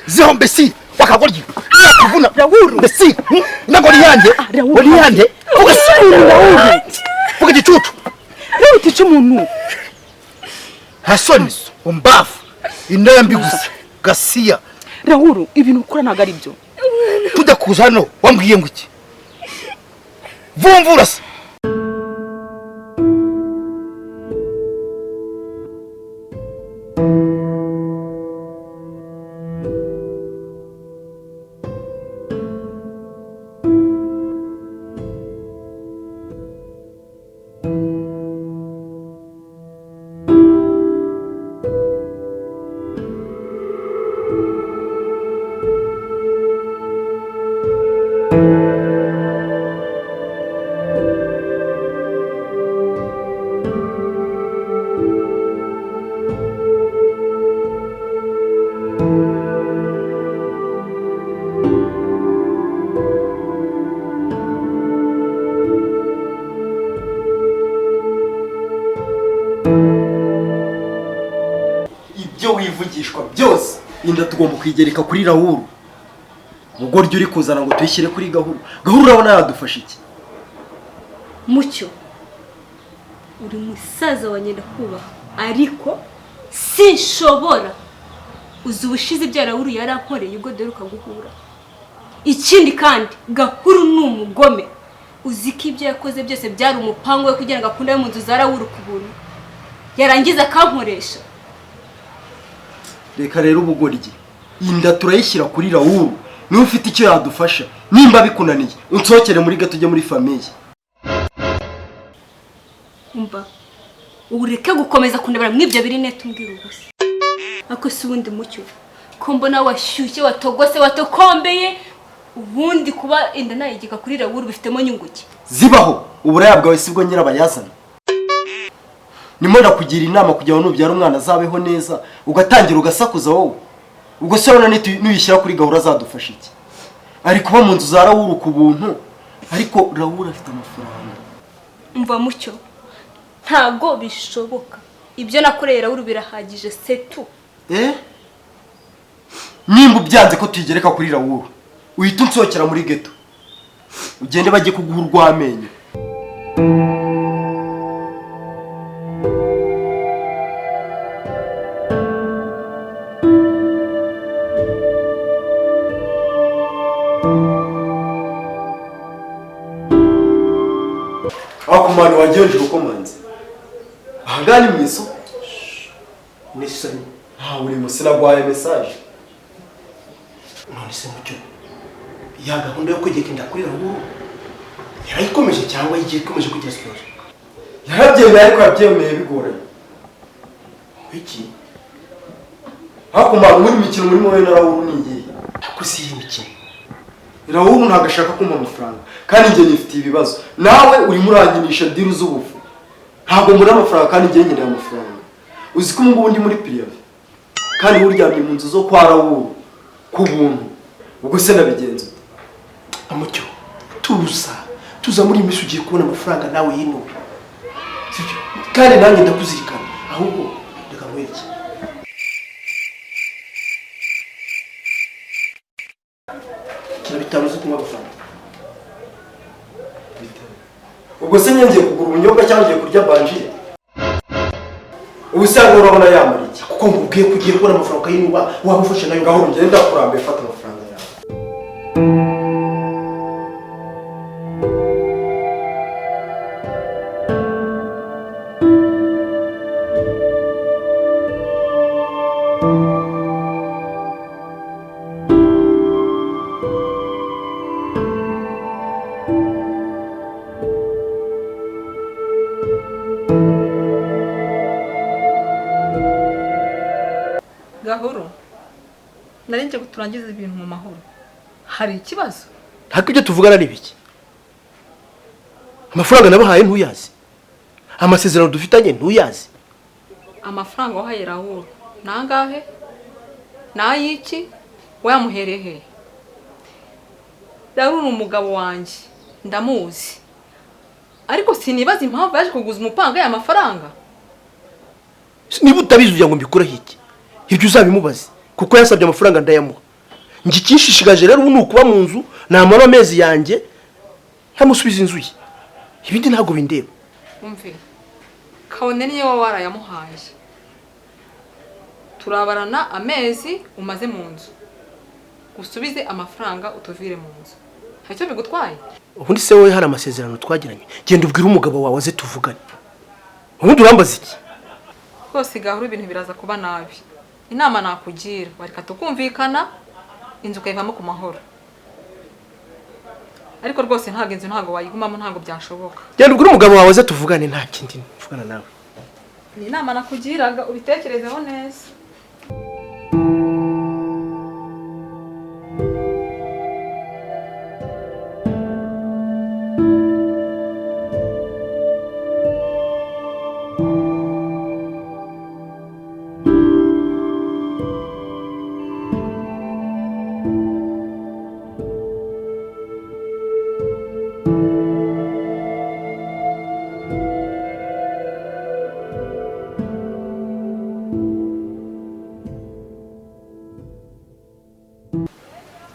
Ziho mbesi wakagoryi nakuvuna. Raoul. Mbesi nangori yanjye. Raoul. Ngori yanjye, vuga se. Raoul. Vuga igicucu. Raoul, utica umuntu. Nta soni, umbafu, indaya mbi gusa gasiya. Raoul, ibintu ukora ntabwo ari byo. Tujya kuza hano wambwiye ngo iki? Vumvura se. Ibyo wivugishwa byose, inda tugomba kuyigereka kuri Raoul. Ubugoryi uri kuzana ngo tuyishyire kuri Gahuru, Gahuru urabona yadufasha iki? Mucyo, uri musaza wa nyina kubaha, ariko sinshobora. Uzi ubushize ibyo Raoul yarankoreye ubwo duheruka guhura? Ikindi kandi, Gahuru ni umugome. Uzi ko ibyo yakoze byose byari umupango we kugira ngo akunde mu nzu za Raoul ku buntu, yarangiza akankoresha. Reka rero ubugoryi, inda turayishyira kuri Raoul, niba ufite icyo yadufasha. Nimba bikunaniye, unsohokere muri gato, ujye muri famille. Umva, ureke gukomeza kundebera mw'ibyo biri neta, umbwira ubusa. Ariko si ubundi, Mucyo, ko mbona washyushye, watogose, watokombeye, ubundi kuba inda nayigika kuri Raoul bifitemo nyungu ki? Zibaho, uburaya bwawe sibwo nyirabayazana. Nimo ndakugira inama kugira ngo nubyara umwana azabeho neza, ugatangira ugasakuza wowe. Ubwo se urabona nuyishyira kuri Gahuru azadufasha iki? Ari kuba mu nzu za Raoul ku buntu, ariko Raoul afite amafaranga. Umva Mucyo, ntabwo bishoboka. Ibyo nakoreye Raoul birahagije, setu. Eh, nimba ubyanze ko tuyigereka kuri Raoul, uhita unsohokera muri ghetto, ugende bajye kuguha urw'amenyo. Akumana wagenje ukomanze ahangaha ni mu isoko. Nisani. Ntawe urimo, sinagwaye message. None se Mucyo, ya gahunda yo kwegeka inda kuri Raoul yarayikomeje cyangwa igiye ikomeje kugira ikibazo? Yarabyemeye, ariko yabyemeye bigoranye. Iki? Hakumana, ubundi imikino muri wowe na Raoul ni iyihe? Ntabwo si iyi mikino. Raoul ntabwo ashaka kumpa amafaranga, kandi njye nifitiye ibibazo. Nawe urimo urankinisha deal z'ubufu. Ntabwo mbona amafaranga, kandi njye nkeneye amafaranga. Uzi ko ubu ngubu ndi muri préavis, kandi uryamye mu nzu zo kwa Raoul ku buntu? Ubwo se nabigenza ute? Mucyo, tuza, tuza. Muri iyi minsi ugiye kubona amafaranga nawe yinuwe, sibyo? Kandi nanjye ndakuzirikana. Ahubwo reka nkwereke. Kira 5 zo kunywa amafaranga. Ubwo se ngiye kugura ubunyobwa cyangwa ngiye kurya banjire? Ubu se ngo urabona yamara iki? Kuko nkubwiye ko ugiye kubona amafaranga ukayinuba, waba ufashe nayo. Ngaho ngenda kurambiye, fata amafaranga yawe. Gahoro, nari nje turangiza ibintu mu mahoro. Hari ikibazo? Ntabwo ibyo tuvugana ni biki. Amafaranga nabahaye ntuyazi? Amasezerano dufitanye ntuyazi? Amafaranga wahaye Raoul ni angahe? Ni ay'iki? Wayamuhereye he? Raoul ni umugabo wanjye, ndamuzi, ariko sinibaza impamvu yaje kuguza umupanga aya mafaranga. Niba utabizi, ugira ngo mbikureho iki? Ibyo uzabimubaze, kuko yasabye amafaranga ndayamuha. Njye icyishishikaje rero ubu ni ukuba mu nzu, namara amezi yanjye nkamusubiza inzu ye, ibindi ntabwo bindeba. Umve, kabone niyo waba warayamuhaye, turabarana amezi umaze mu nzu, usubize amafaranga utuvire mu nzu. Hari icyo bigutwaye? Ubundi se wowe hari amasezerano twagiranye? Genda ubwire umugabo wawe aze tuvugane. Ubundi urambaza iki? Rwose gahoro ibintu biraza kuba nabi. Inama nakugira, wareka tukumvikana, inzu ukayivamo ku mahoro. Ariko rwose ntabwo inzu ntabwo wayigumamo, ntabwo byashoboka. Genda ubwire umugabo wawe aze tuvugane, nta kindi mvugana nawe. Ni inama nakugiraga, ubitekerezeho neza.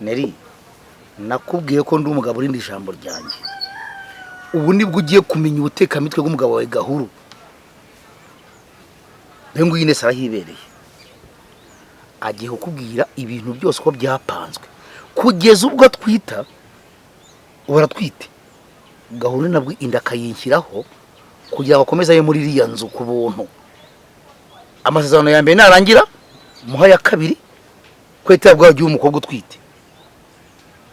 Neri, nakubwiye ko ndi umugabo urinda ijambo ryanjye. Ubu nibwo ugiye kumenya ubutekamitwe bw'umugabo wawe Gahuru. Dore nguyu Inesi arahibereye, agiye kukubwira ibintu byose uko byapanzwe kugeza ubwo atwita. Ubu aratwite, Gahuru nabwo inda akayinshyiraho kugira ngo akomeze abe muri iriya nzu ku buntu. Amasezerano ya mbere narangira, muha ya kabiri ko iterabwoba ry'uyu mukobwa utwite.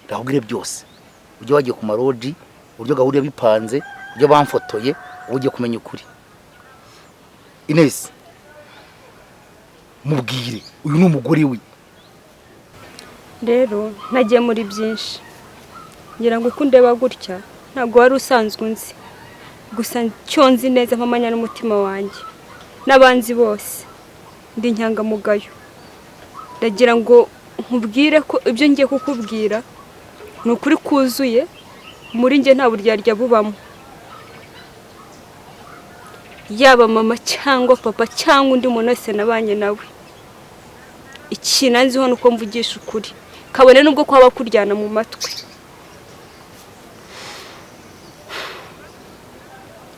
Ndakubwire byose, uburyo wagiye ku maroji, uburyo Gahuru yabipanze, uburyo bamfotoye, ubu ugiye kumenya ukuri. Inesi, mubwire, uyu ni umugore we. Rero ntagiye muri byinshi, ngira ngo uko undeba gutya ntabwo wari usanzwe unzi. Gusa icyo nzi neza mpamanya n'umutima wanjye n'abanzi bose, ndi inyangamugayo. Ndagira ngo nkubwire ko ibyo ngiye kukubwira ni ukuri kuzuye, muri njye nta buryarya bubamo. Yaba mama cyangwa papa cyangwa undi muntu wese nabanye nawe, ikintu nziho ni uko mvugisha ukuri, kabone nubwo kwaba kuryana mu matwi.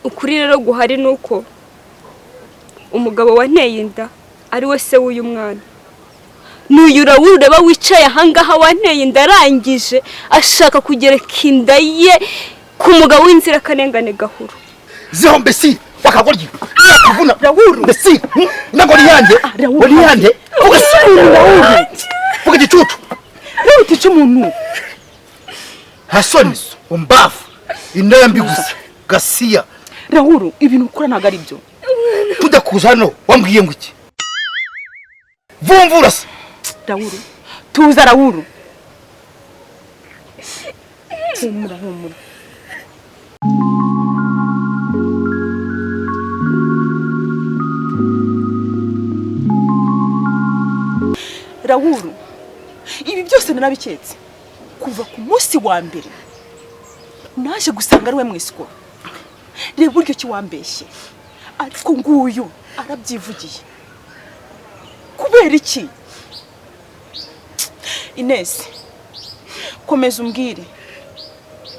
Ukuri rero guhari ni uko umugabo wanteye inda ari we se w'uyu mwana. N'uyu ureba wicaye ahangaha wanteye inda, arangije ashaka kugereka inda ye ku mugabo w'inzirakarengane Gahuru. Ziho mbesi wakagoryi nakuvuna Rahuru mbesi nangori yanjye uri yande vuga se Rahuru, vuga igicucu. Rahuru utica umuntu. Nta soni, umbafu, inda mbi gusa gasiya. Rahuru, ibintu ukora ntabwo ari byo. Tujya kuza hano wambwiye ngo iki? Vumvura se. Rahuru tuza, Rahuru humura humura. Rahuru, ibi byose narabiketse kuva ku munsi wa mbere naje gusanga ari we mwisiko. Reba uburyo ki wambeshye, ariko nguyu arabyivugiye. Kubera iki? Inesi, komeza umbwire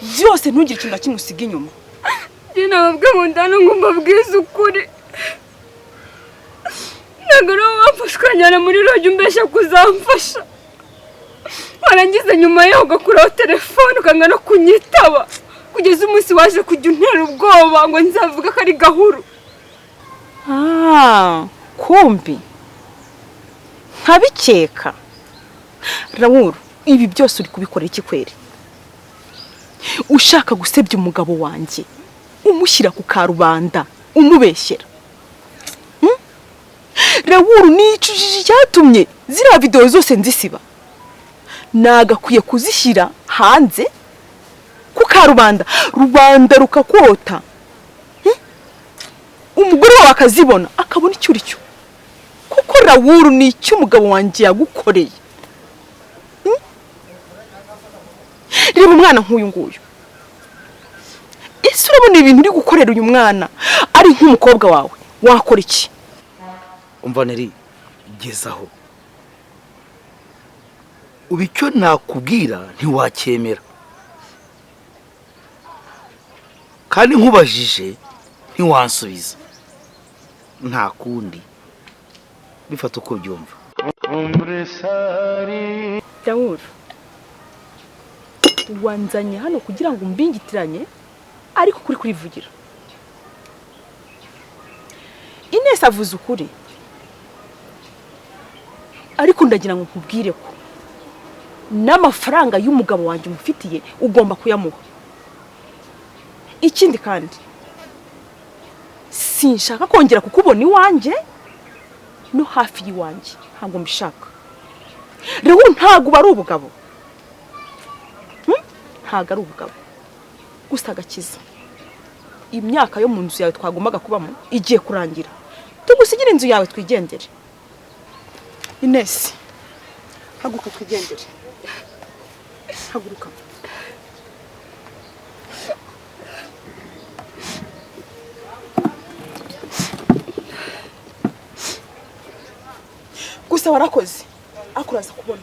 byose, ntugire ikintu na kimwe usiga inyuma. Njye nababwe mu ndano ngo mbabwize ukuri, ntabwo ari wowe wamfashe ukanjyana muri rogi umbeshya kuzamfasha, warangiza nyuma yaho ugakuraho telefone ukanga no kunyitaba, kugeza umunsi waje kujya untera ubwoba ngo nzavuga ko ari Gahuru. Kumbi nkabikeka. Rahuru, ibi byose uri kubikora iki kweri? Ushaka gusebya umugabo wanjye, umushyira ku karubanda, umubeshyera. Rahuru, nicujije icyatumye ziriya videwo zose nzisiba. Nagakwiye kuzishyira hanze ku karubanda, rubanda rukakota, umugore wawe akazibona, akabona icyo uri cyo. Kuko Rahuru, ni icyo umugabo wanjye yagukoreye. Reba umwana nk'uyu nguyu, ese urabona ibintu uri gukorera uyu mwana ari nk'umukobwa wawe wakora iki? Umva Neri, gezaho. Ubu icyo nakubwira ntiwacyemera, kandi nkubajije ntiwansubiza. Nta kundi, bifata uko byumva. Dawuru, wanzanye hano kugira ngo umbingitiranye, ariko kuri kurivugira. Inesi avuze ukuri, ariko ndagira ngo nkubwire ko n'amafaranga y'umugabo wanjye umufitiye ugomba kuyamuha. Ikindi kandi, sinshaka kongera kukubona iwanjye no hafi y'iwanjye, ntabwo mbishaka. Rero ntabwo ari ubugabo, ntabwo ari ubugabo. Gusa agakiza, imyaka yo mu nzu yawe twagombaga kubamo igiye kurangira, tugusigire inzu yawe twigendere. Inesi, haguruka twigendere, haguruka. Gusa warakoze, akuraza kubona.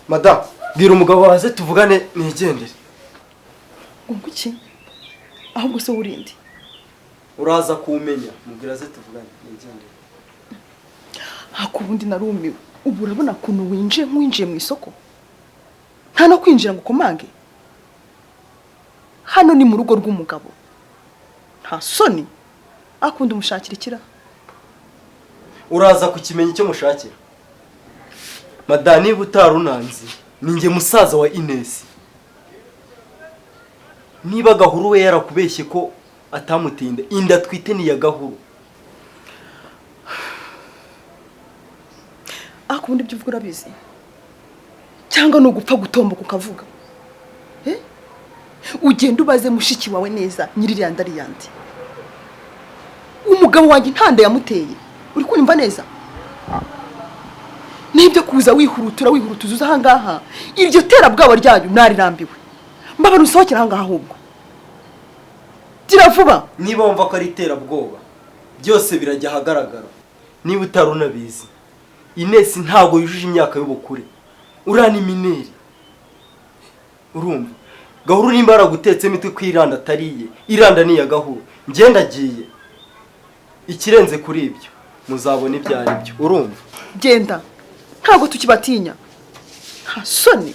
Madamu, bwira umugabo waze tuvugane nigendere. Ngo iki? Ahubwo se urinde. Uraza kumenya, mubwira aze tuvugane nigendere. Hakubundi narumiwe. Ubu urabona kuntu winjiye nk'uwinjiye mu isoko. Nta no kwinjira ngo ukomange. Hano ni mu rugo rw'umugabo. Nta soni. Akunda umushakira ikira. Uraza kukimenya icyo mushakira. Madamu, niba utarunanzi, ni njye musaza wa Inesi. Niba Gahuru we yarakubeshye ko atamutinda, inda twite ni ya Gahuru. Akubundi ibyo uvuga urabizi, cyangwa ni ugupfa gutomboka ukavuga? Ugenda ubaze mushiki wawe neza nyiririya ndariyandi. Umugabo wanjye ntanda yamuteye, uri kunyumva neza? Nibyo kuza wihurutura wihurutuza uza ahangaha, iryo terabwoba ryanyu narirambiwe. Mbabara usohokera ahangaha ahubwo. Gira vuba. Niba wumva ko ari iterabwoba, byose birajya ahagaragara. Niba utarunabizi, Inesi ntabwo yujuje imyaka y'ubukure. Uriya ni mineri. Urumva? Gahuru nimba yaragutetse imitwe ko iranda atariye, iranda ni iya Gahuru. Njye ndagiye. Ikirenze kuri ibyo, muzabona ibyo ari byo. Urumva? Genda. Ntabwo tukibatinya. Nta soni.